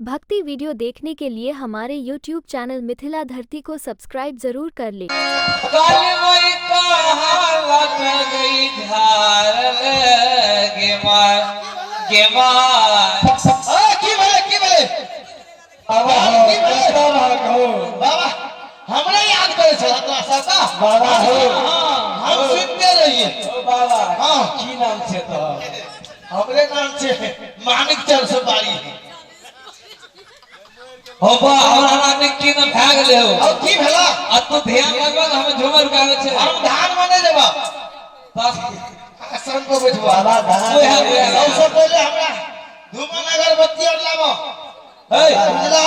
भक्ति वीडियो देखने के लिए हमारे YouTube channel Mithila धरती को सब्सक्राइब जरूर कर ले। काली माई कहाँ लग गई झार गे मार गे मार। अरे की भेलै, की भेलै? बाबा हो, की भेलै? कतऽ भाग हो? बाबा हमरा याद करै छला तोरा सबका। बाबा हो। हम सुनते रहिए। ओ बाबा। हाँ। की नाम छै तोहर? हमरे नाम छै मानिक चंद सुपारी। हो बा, हमरा नानी की न भए गेलै हो। और की भेला? आ तू ध्यान लगबा ने, हम झूमर गाबै छै। हम धान में नहीं जेबा, बस। आसन पर बैठबा। बाबा धान। ओहे, ओहे। सबसे पहले हमरा धूमन अगरबत्ती और लाबो। हे। बुझला?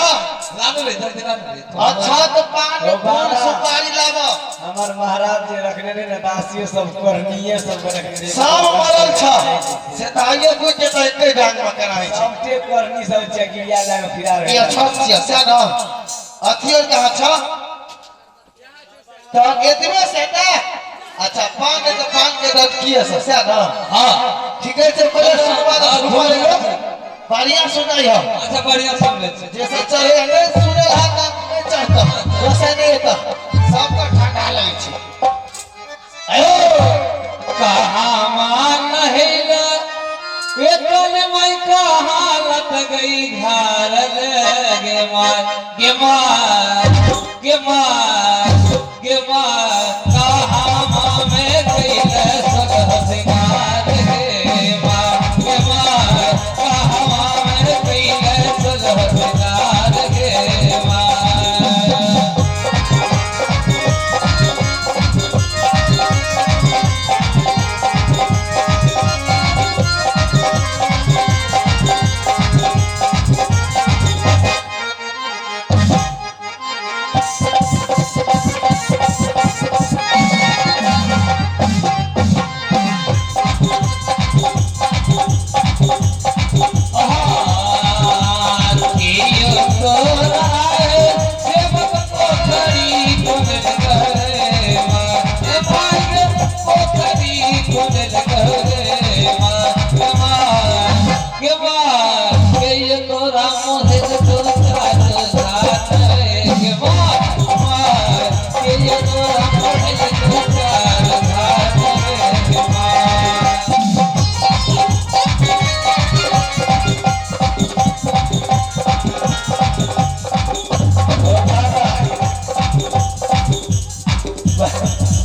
लानू रे, जल्दी लानू रे। अच्छा तो पान ओ फूल बाबा। सुपारी लाबो। हमर महाराज जे रखने रहे ने, दासियो सब करनीये सब रखने रहे। सब मरल छ से तऽ आइयो बुझि जेतै, एके डांग में केना होइ छै। सबटे करनी सब चकिरिया लए कऽ फिरा ई रहे। अछत छियै सएह ने? अथी और कहाँ छ तऽ एतबे से ने? अच्छा पान नहि तऽ पान के डटकिए से सएह ने? हाँ। ठीके छै, पहिले सुनबा तऽ सुनबा लियौ, बढ़िया सुनाइ हम। अच्छा, बढ़िया सुन लै छै। जे सब चढ़े नहि सुनै हत नहि चढ़त, गोसाइ नहि एतऽ, सबके ठंडा लगै छै। अयो कहाँ मान नहिला एकल मई कहाँ लट गई झार गे मार गे मार गे मार गे मार, कहाँ माँ में कैले सगह सिंगार गे मार गे मार, कहाँ माँ में कैले सगह सिंगार गे मार। Thank you.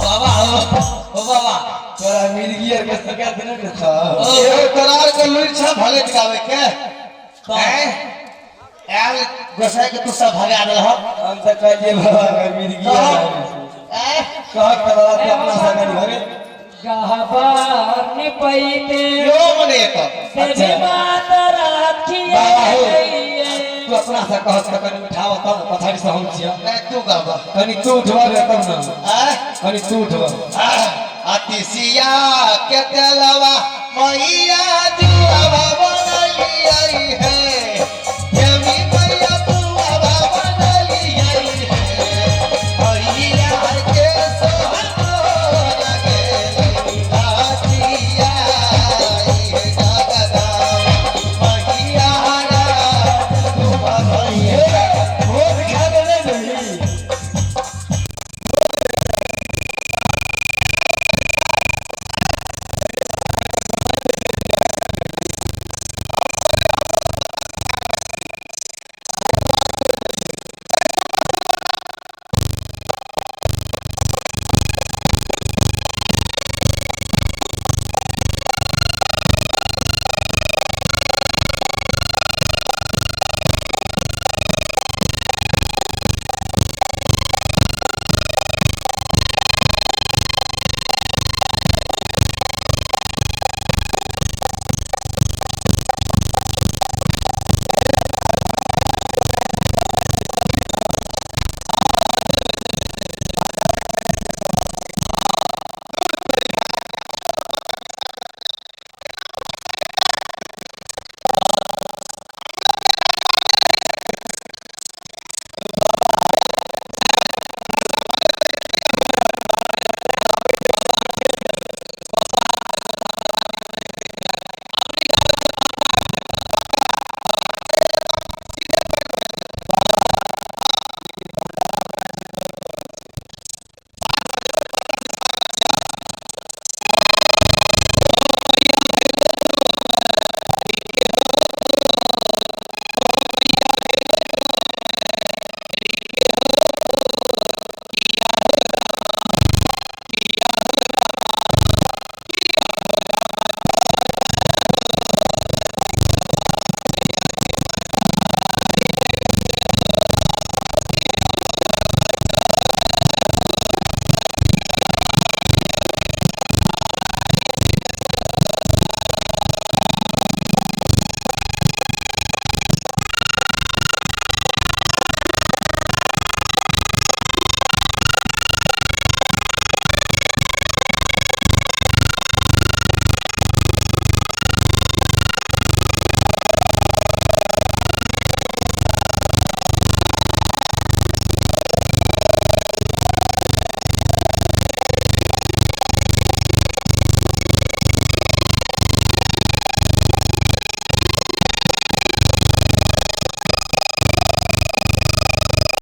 बाबा हो, ओ बाबा। तोरा मिर्गी आर के शिकायत नहि ने छौ? एगो तोरा आरके लुरि छ भलेट गाबै के? हैं, आयल गोसाइ के तू सब भगा देलह। हम तऽ कहलियै बाबा के मिर्गी आर आबै छै। ऐं? कहक तऽ बाबा तू अपना संग नहीं भगे। गहबर निपैते यो मने एतऽ। देवी माता राखिए। बाबा हो। तू अपना से कहक तऽ कनि उठाव तब ने, पछाड़ी से हम छियौ। नहि, तू गाबऽ। कनि तू उठबा रे तब ने। ऐं? कनि तू उठबा। अतिसिया के तेलवा मैया जुआवा बनलियै हे।